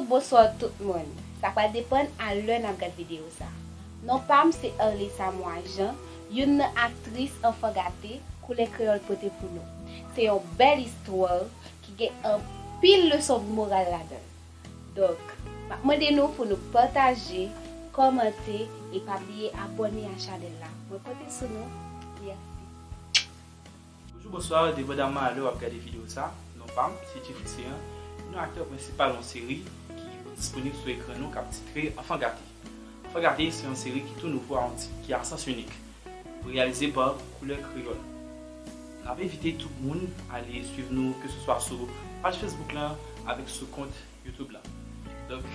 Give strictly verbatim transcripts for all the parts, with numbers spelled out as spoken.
Bonswa tout moun. Sa pral depann a lè n ap gad videyo sa. Non pa m se Arlissa Moijean, youn nan aktris Anfan Gate, Koulè Kreyòl pote pou nou. Se yon bèl istwa ki gen anpil leson moral ladan l. Donk, m ap mande nou pou nou pataje, kòmante e pa bliye abòne a chanèl la. Mwen konte sou nou. Mèsi. Bonjou, bonswa, depandaman a lè w ap gade videyo sa, non pa m se Jeffrey Ceran, youn nan aktè prensipal yon seri ki disponib sou ekran nou k ap titre Anfan Gate. Anfan Gate se yon seri ki tou nouvo a yon tit ki a sans inik, reyalize pa Koulè Kreyòl. N ap envite tout moun ale swiv nou keseswa sou paj Facebook lan avèk sou kont YouTube la. Donk,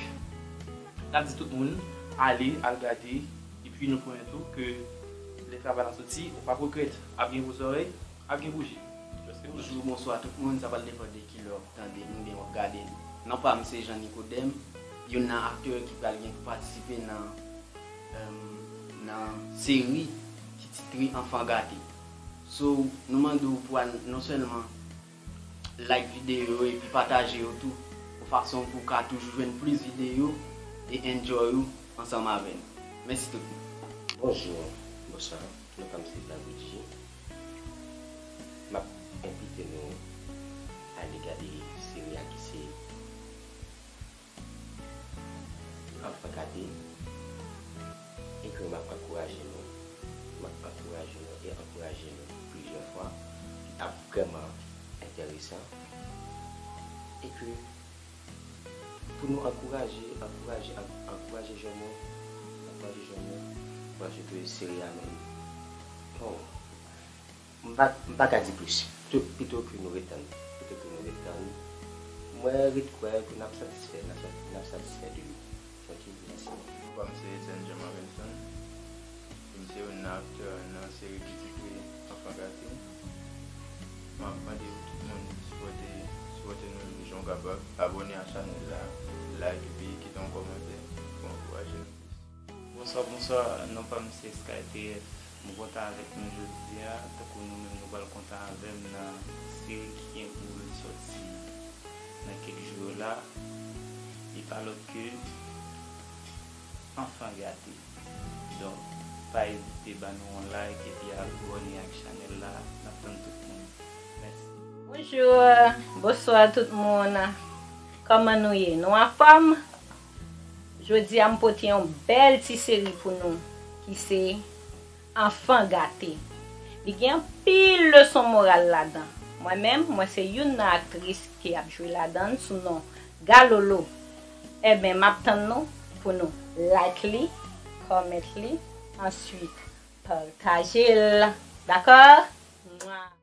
n ap di tout moun ale, al gade, epi nou pwomèt ou ke lè travay la soti, ou p ap regrèt. Ap gen gwo zòrèy, ap gen bouji. Jòske Bonjou, bonswa tout moun, sa pral depann de kilè w ap tande m oubyen w ap gade m. Non pa m se Jean Nicodème, youn nan aktè ki pral gen pou patisipe nan nan seri ki titre Anfan Gate. So, nou mande w pou al non sèlman like videyo yo epi pataje yo tou, yon fason pou w ka toujou jwenn plis videyo e enjoy ou ansanm avè n. Mèsi tout moun. Bonjou, bonswa, non pa m se Black G. M ap envite nou ale gade seri a ki se Anfan Gate, e ke m ap ankouraje nou, m ap ankouraje nou e ankouraje nou plizyè fwa, li ap vrèman enteresan, e ke pou nou ankouraje, ankouraje, ankouraje jèn yo, ankouraje jèn yo, paske seri a menm, oh, m pa, m pa ka di plis, pito ke nou ret tann, pito ke nou ret tann, mwen ret kwè ke n ap satisfè, n ap, n ap satisfè de li. Ok, mèsi. Non pa m se Etienne Jean Marvenson, e m se youn nan aktè nan seri ki titre Anfan Gate. M ap mande tout moun sipòte, sipòte nou jan w kapab, abòne a chanèl la, like epi kite yon kòmantè pou ankouraje nou plis. Bonswa, bonswa, non pa m se Sky T F. Mwen kontan avèk nou jodi a, tankou nou menm nou pral kontan avè m nan seri ki gen pou l sòti nan kèk jou yo la, li pa lòt ke Anfan Gate. Donk, pa ezite ban nou yon like epi abòne ak chanèl la, n ap tann tout moun. Mèsi. Bonjou, bonswa tout moun. Kòman nou ye? Nou anfòm? Jodi a m pote yon bèl ti seri pou nou ki se Anfan Gate. Li gen anpil leson moral ladan. Mwen menm, mwen se youn nan aktris ki ap jwe ladan l sou non Galolo. Enben, m ap tann nou pou nou like li, comment li, answit pataje l. Dakò? Mwa.